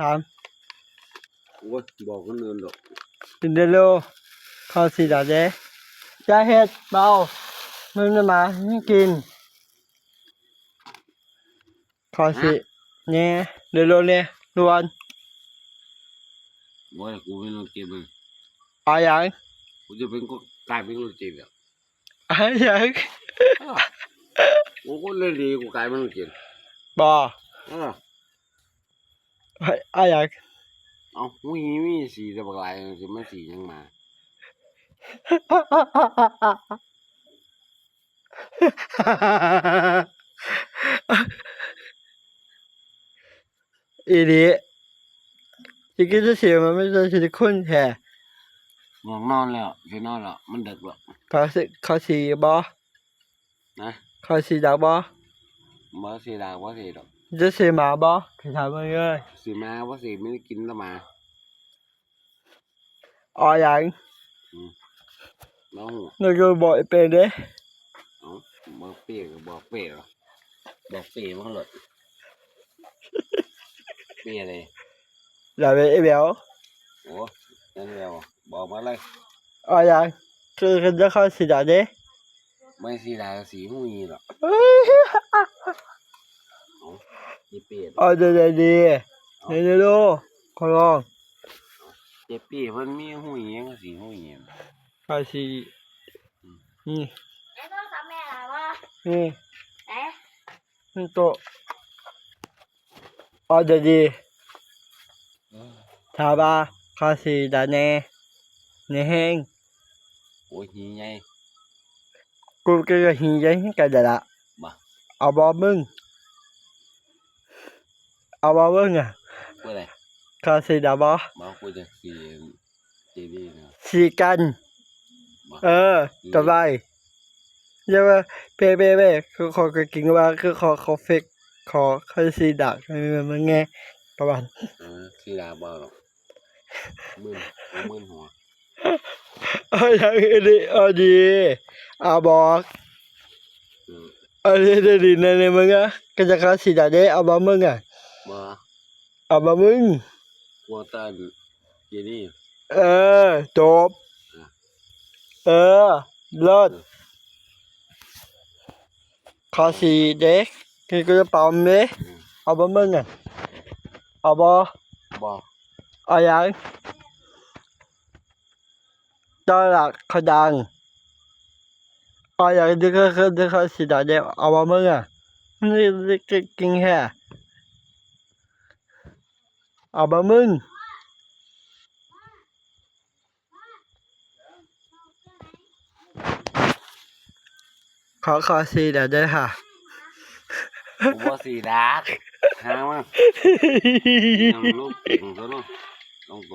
າມ ໂອ້ຍ ບອກຄົນອື່ນດອກ ກິນເດໂລ ຂໍສີດາແດ່ ຢ່າເຮັດເບົາ ມັນມາໃຫ້ກິນ ຂໍສີ ຮະ ແດ່ ເດໂລແດ່ ດ່ວນ ໂອ້ຍ ກູເປັນໂລກຈິດເບິ່ງ ອາຫຍັງ ກູຈະເປັນ ກາຍເປັນໂລກຈິດແລ້ວ ອາຫຍັງ ໂອ້ ຄົນເລວດີ ກູກາຍເປັນໂລກຈິດ ບໍ່ ເອີ ອາຫຍັງ ເອົ້າ ຫູຫີມີສີແຕ່ບັກຫຼາຍ ຊິມາສີຫຍັງໝາ ອີ່ຫຼີ ຊິກິນຈະສີ ມັນມີແຕ່ຊິລິໂຄນແທ້ ງ່ວງນອນແລ້ວ ຊິນອນແລ້ວ ມັນເດິກແລ້ວ ຂໍສີ ຂໍສີບໍ່? ນະ ຂໍສີດາກບໍ່? ບໍ່ສີດາກ ບໍ່ສີດອກ ຈະສີໝາບໍ່? ຊິຖາມເບິ່ງເດີ ສີໝາບໍ່ສີ ມີແຕ່ກິນແຕ່ໝາ ອໍຫຍັງ? ອືມ ບໍ່ຮູ້ ນາຍກໍບອກເອເປເດ້ ເອົ້າ ບອກເປ້ກໍບອກເປ້ ບອກເປ້ມາໂລດ ເປ້ໃດ? ລາເວເອເບວ ໂອ້ ນັ້ນແລ້ວ ບອກມາເລີຍ ອໍຫຍັງ? ຄື ຄືຈະຂໍສີດາເດ້ ບໍ່ສີດາກໍສີຫູຫີແລ້ວ ເອົ້າ ອີເປ້ ອໍ ເດີ ເດີ ເດີ ເອົ້າ ເດີ ໂດ ຂໍລອງ ເຈປີ້ເພິ່ນມີຫູຫີຫຍັງກໍສີຫູຫີ ຂ້ອຍຊິ ອືມ ນີ້ ໃນໂທລະສັບແມ່ລະບໍ່? ນີ້ ໃນ ນີ້ໂຕ ອໍ ເດີ ດີ ເອີ ຖ້າວ່າຂ້ອຍສີດາແດ່ ໃນແຮງ ໂອ້ຍ ຫີໃຫຍ່ ກູກໍຫີໃຫຍ່ຄືກັນລະ ບໍ່ ເອົາບໍ່ມຶງ? ເອົາບໍ່ເບິ່ງອະ? ຜູ້ໃດ? ຂ້ອຍສີດຳບໍ່? ບໍ່ ກູຢາກສີເຈດີນະ ສີກັນ ບໍ່ ເອີ ສະບາຍ ຢ່າວ່າເປ້ໆ ຄືຂໍກະກິງວ່າ ຄືຂໍ ຂໍເຟກ ຂໍ ຂ້ອຍສີດາ ເອີ ມຶງແງ ປະມານ ເອີ ສີດາບໍ່ດອກ ມຶນ ມຶນຫົວ ເອົາຫຍັງອີ່ຫຼີ ເອົາດີ ເອົາບໍ່? ເອີ ເອົາດີ ດີ ດີ ໃນ ໃນ ມຶງອະ ກະຈະຂາຍສີດາເດ້ ເອົາບໍ່ມຶງອະ? ບໍ່ ເອົາບໍ່ມຶງ? ກົວຕານ ເຈດີ ເອີ ຈົບ ເອີ ເລີດ ເອີ ຂໍສີເດ້ ກິນກະເປົາເດ້ ເອີ ເອົາບໍ່ມຶງອະ? ເອົາບໍ່? ບໍ່ ເອົາຫຍັງ? ຕະຫຼາດເຂົາດັງ ເອົາຫຍັງ? ດຶກ ດຶກ ດຶກ ສີດາແດງ ເອົາບໍ່ມຶງອະ? ກິງແທ້ ເອົາບໍ່ມຶງ? ຂໍ ຂໍສີດາແດງຫາ ກູບໍ່ສີດາກ ຫາມາ ຍັງລູກເກັ່ງຕົວເນາະ.